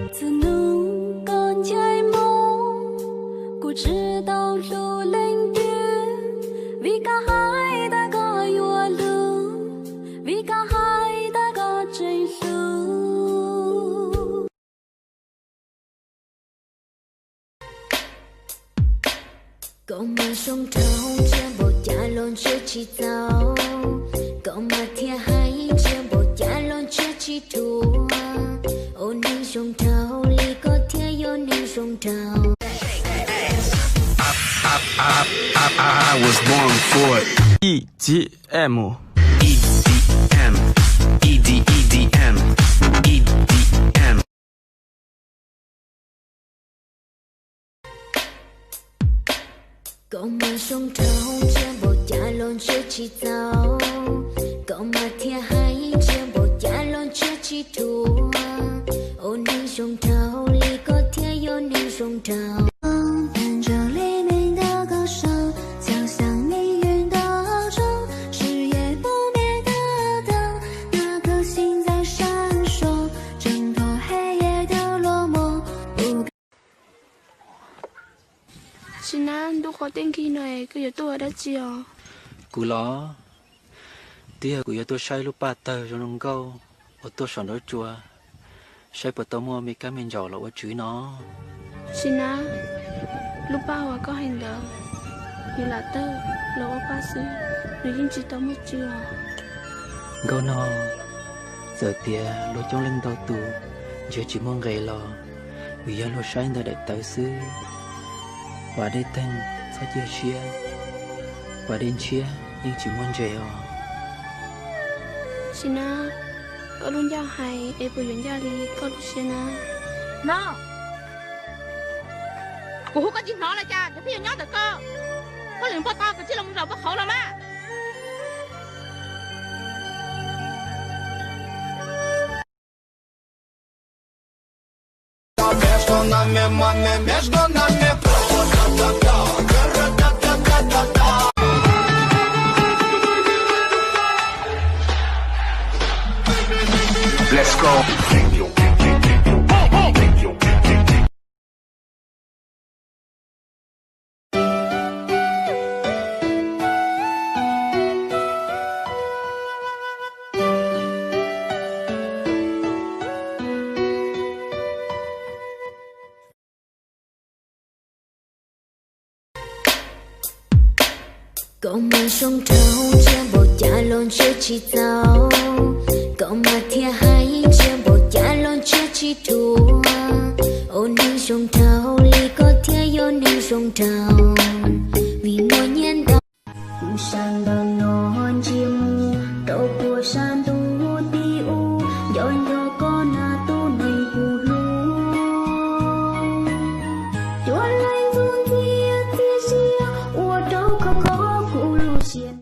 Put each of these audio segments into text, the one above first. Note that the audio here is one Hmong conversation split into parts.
Txwg nug koj ncaim mog, kuv tsi tau hlub leej twg, vim koj hais tas koj yuav hlub, vim koj hais tas koj tseem hlub. Koj mas zoo nraug ntsia npaum cas los ntsia tsis txaus, koj mas thiaj hais ntsia npaum cas los ntsia tsis dhuav. Ua neeg zoo nraug li koj thiaj yog neeg zoo nraug. I, I, I, I was born for it. E D M. E D M, E D E D M, E D M. Koj mas zoo nraug ntsia npaum cas los ntsia tsis txaus, koj mas thiaj hais ntsia npaum cas los ntsia tsis dhuav. Ua neeg zoo nraug li koj thiaj yog neeg zoo nraug. 请问 ntuj qhov tij nkig no koj yuav tuaj ua dab tsi os? Kuv los, twb yog kuv yuav tuaj saib lub paj tawg zoo zoo nkauj uas tuaj saum nruab tsua, saib puas tau muaj me kab me ntsaum los ua tswv no. Sim Nab, lub paj uas koj hais ntawd, nws lam tawg los ua paj xwb, nws yeej tsis tau muaj tswv os. Nkauj no, txawm tias luag coob leej ntau tus ntsia tsis muaj nqe los vim yog luag saib ntawm daim tawv xwb. Pas dej teeg txhob cia siab, pas dej ntshiab yeej tsis muaj ntses os. Sim Nab, koj lub ncauj hais es puas yuav ncaj li koj lub siab na? No, kuv hu koj tsis hnov los cas, cov pheej yuav nyob ntawm koj. Koj lwm npog tau koj cia los mus zaum npog qhauv los mas. Let's go. Koj mas zoo nraug ntsia npaum cas los ntsia tsis txaus, koj mas thiaj hais ntsia npaum cas los ntsia tsis dhuav. Ua neeg zoo nraug li koj thiaj yog neeg zoo nraug, vim muaj nyiaj ntau. Kuv sawv ntawm no ntsia mus rau puag sab ntuj tim ub, nco nco koj na tus neeg kuv hlub. Cua leej ntxuav ntxiag txias zias ua rau khov kho kuv lub siab.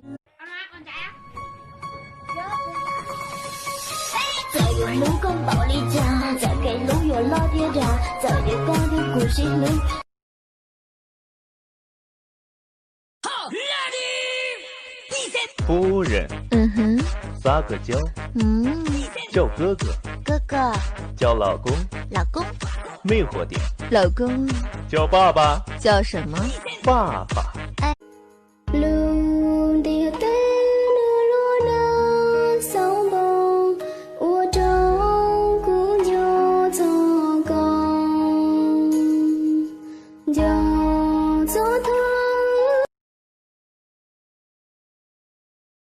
Txawm yuav hlub koj npaum li cas, txawm kev hlub yuav loj thiab dag, txawm tias koj thiab kuv sib hlub. 夫人，嗯哼，撒个娇，嗯，叫哥哥，哥哥，叫老公，老公，魅惑点，老公，叫爸爸，叫什么？爸爸。 Lub ntiaj teb no luaj nag xauv npoo, ua rau kuv nco txog koj, nco txog thaj